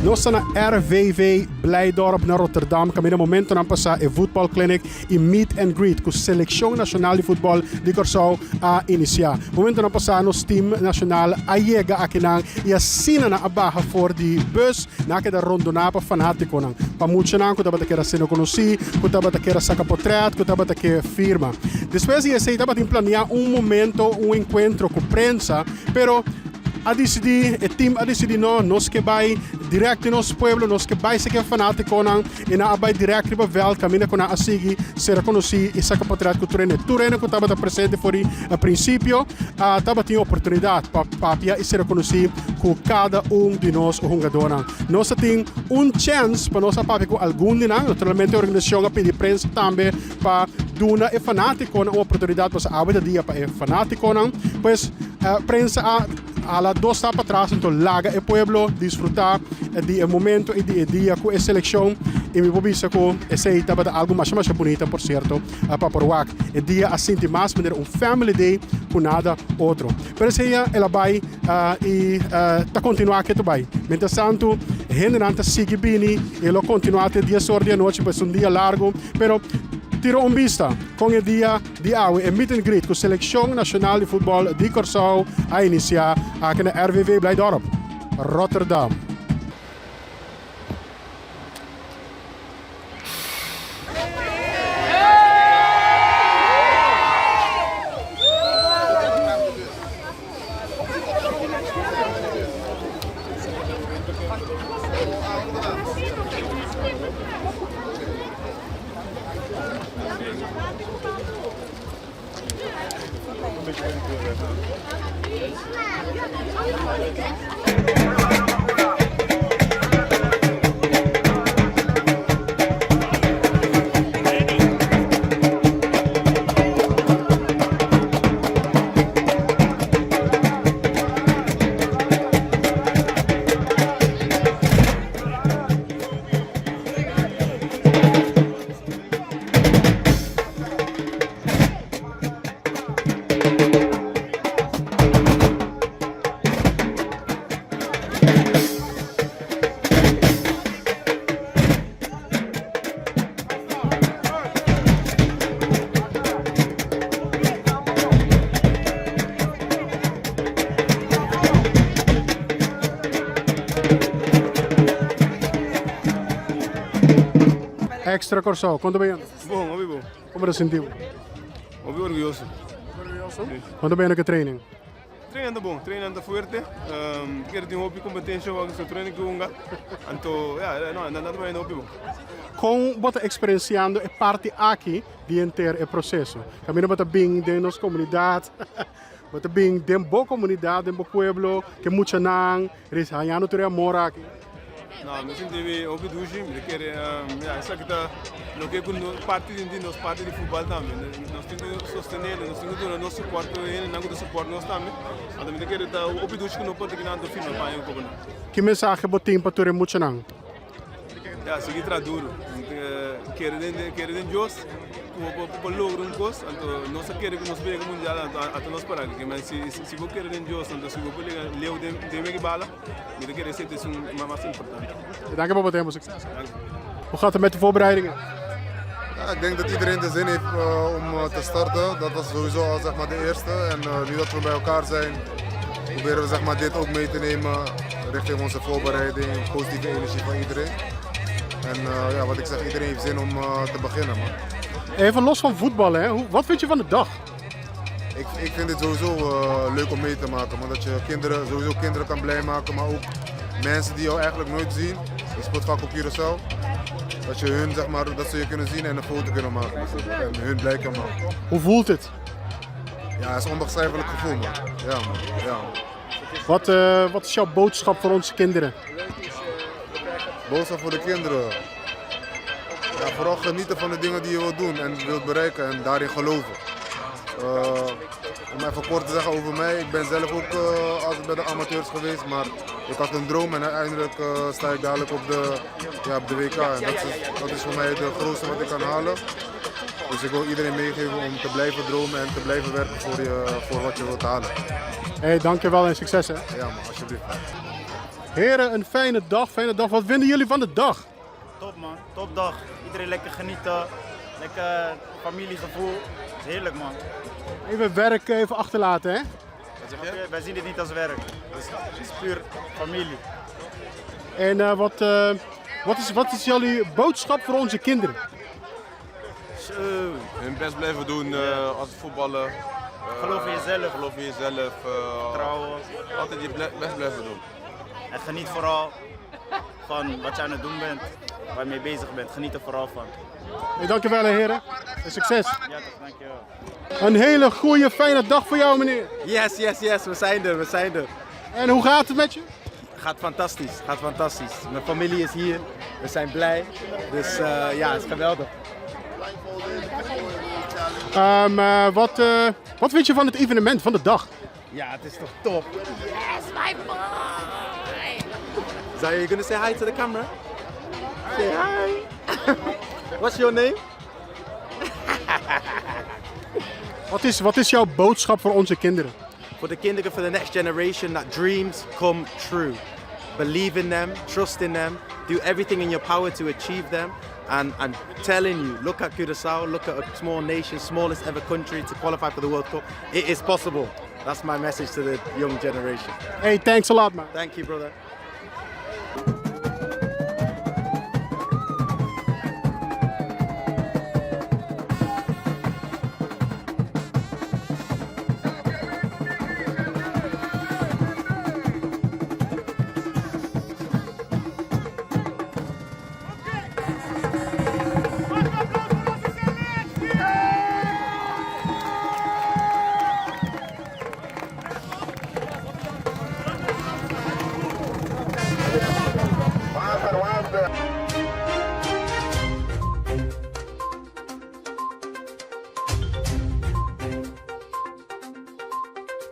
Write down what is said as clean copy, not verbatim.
Nos ta na RVV Blijdorp na Rotterdam kaminda momentonan pasá e voetbalclinic i meet and greet ku selekshon nashonal di futbòl di Kòrsou a inisiá. Momentonan pasá nos tim nashonal a yega akinan i asina nan a baha for di bus, nan a keda rondoná pa fanátikonan, pa muchanan ku tabata kier a seno konosí, ku tabata kier a saka potrèt, ku tabata ke firma. Despues di esei tabatin planiá un momento, un enkuentro ku prensa, pero a disidí, e tim a disidí no, nos ke bai dirèkt den nos pueblo, nos ke bai seki e fanátikonan i nan a bai dirèkt riba vèlt kaminda ku nan a sigui sera konosí i saka potrèt ku tur hende. Tur hende ku tabata presente for di prinsipio a tabatin oportunidat pa papia i sera konosí ku kada un di nos hungadónan. Nos a tin un chèns pa nos a papia ku algun di nan. Naturalmente e organisashon a pidi prensa tambe pa duna e fanátikonan un oportunidat pasobra awe ta dia pa e fanátikonan. Pues prensa a hala dos stap patras anto laga e pueblo disfrutá di e momento i di e dia ku e selekshon i mi por bisa ku esei tabata algu masha masha bunita por sierto pa por wak. E dia a sinti mas manera un family day ku nada otro. Pero esei el a bai i ta kontinuá ke ta bai. Mientras tantu hendenan ta sigui bini i lo kontinuá te dies or di anochi pues un dia largu. Pero tira un bista kon e dia di awe e meet and greet ku selekshon nashonal di futbòl di Kòrsou a inisiá aki na RVV Blijdorp, Rotterdam. Extra Kòrsou, kon ta bayendo? Bon, hopi bon. Komo ta sinti bo? Hopi orguyoso. Orguyoso? Kon ta bayendo ku e training? Training ta bon, training ta fuerte. Kere tin hopi kompetensha wak so training ku hunga. Anto, ya, no, nan ta bayendo hopi bon. Kon bo ta eksperensiando e parti aki di henter e proseso? Kaminda bo ta bin den nos komunidat, bo ta bin den bo komunidat, den bo pueblo, ke muchanan, Ris, hañando tur e amor aki. No, mi sinti mi hopi dushi, mi ta kere, ya, esaki ta loke ku nos, parti di nos parti di futbal tambe. Nos tin ku sostené, nos tin ku duna nos support ku hendenan ku ta support nos tambe. Anto mi ta kere ta hopi dushi ku no por ta kinan anto firma paña ku koba nan. Ki mensahe bo tin pa tur e muchanan? Ya, sigui traha duru. Kere den, kere den Dios ku bo por logra un kos. Anto nos a kere ku nos por yega mundial, anto ata nos para aki. Men si, si bo kere den Dios, anto si bo por yega leu den, den wega bala, mi ta kere esei ta esun mas importante. Danki pa bo tempo. Succes. Hoe gaat het met de voorbereidingen? Ja, ik denk dat iedereen de zin heeft om te starten. Dat was sowieso al zeg maar, de eerste. En nu dat we bij elkaar zijn, proberen we zeg maar, dit ook mee te nemen richting onze voorbereiding, positieve energie van iedereen. En ja, wat ik zeg, iedereen heeft zin om te beginnen. Man. Even los van voetbal, hè? Wat vind je van de dag? Ik, ik vind het sowieso leuk om mee te maken. Man. Dat je kinderen, sowieso kinderen kan blij maken, maar ook mensen die jou eigenlijk nooit zien. Je speelt vaak op Curaçao. Dat, je hun, zeg maar, dat ze je kunnen zien en een foto kunnen maken. En hun blij kan maken. Hoe voelt het? Ja, het is een onbeschrijfelijk gevoel, man. Ja, man. Ja. Wat, wat is jouw boodschap voor onze kinderen? Boodschap voor de kinderen? Ja, vooral genieten van de dingen die je wilt doen en wilt bereiken en daarin geloven. Om even kort te zeggen over mij, ik ben zelf ook altijd bij de amateurs geweest, maar ik had een droom en uiteindelijk sta ik dadelijk op de, ja, op de WK. En dat is voor mij de grootste wat ik kan halen. Dus ik wil iedereen meegeven om te blijven dromen en te blijven werken voor wat je wilt halen. Hey, dankjewel en succes hè. Ja man, alsjeblieft. Heren, een fijne dag, fijne dag. Wat vinden jullie van de dag? Top man, top dag. Iedereen lekker genieten, lekker familiegevoel. Het is heerlijk, man. Even werk even achterlaten, hè? Wat zeg je? Wij zien dit niet als werk. Het is puur familie. En wat is jullie boodschap voor onze kinderen? Zo. Hun best blijven doen als voetballen. Geloof in jezelf. Geloof in jezelf. Vertrouwen. Altijd je best blijven doen. En geniet vooral van wat je aan het doen bent, waar je mee bezig bent. Geniet er vooral van. Hey, dankjewel, heren. En succes. Ja toch, dankjewel. Een hele goede, fijne dag voor jou, meneer. Yes, we zijn er, we zijn er. En hoe gaat het met je? Gaat fantastisch, gaat fantastisch. Mijn familie is hier, we zijn blij. Dus ja, het is geweldig. Wat vind je van het evenement van de dag? Ja, het is toch top. Yes, my boy! Zaya, you gonna say hi to the camera? Say hi. What's your name? Wat is jouw boodschap voor onze kinderen? Voor de kinderen, for the next generation, that dreams come true. Believe in them, trust in them, do everything in your power to achieve them. And I'm telling you, look at Curacao, look at a small nation, smallest ever country to qualify for the World Cup. It is possible. That's my message to the young generation. Hey, thanks a lot, man. Thank you, brother.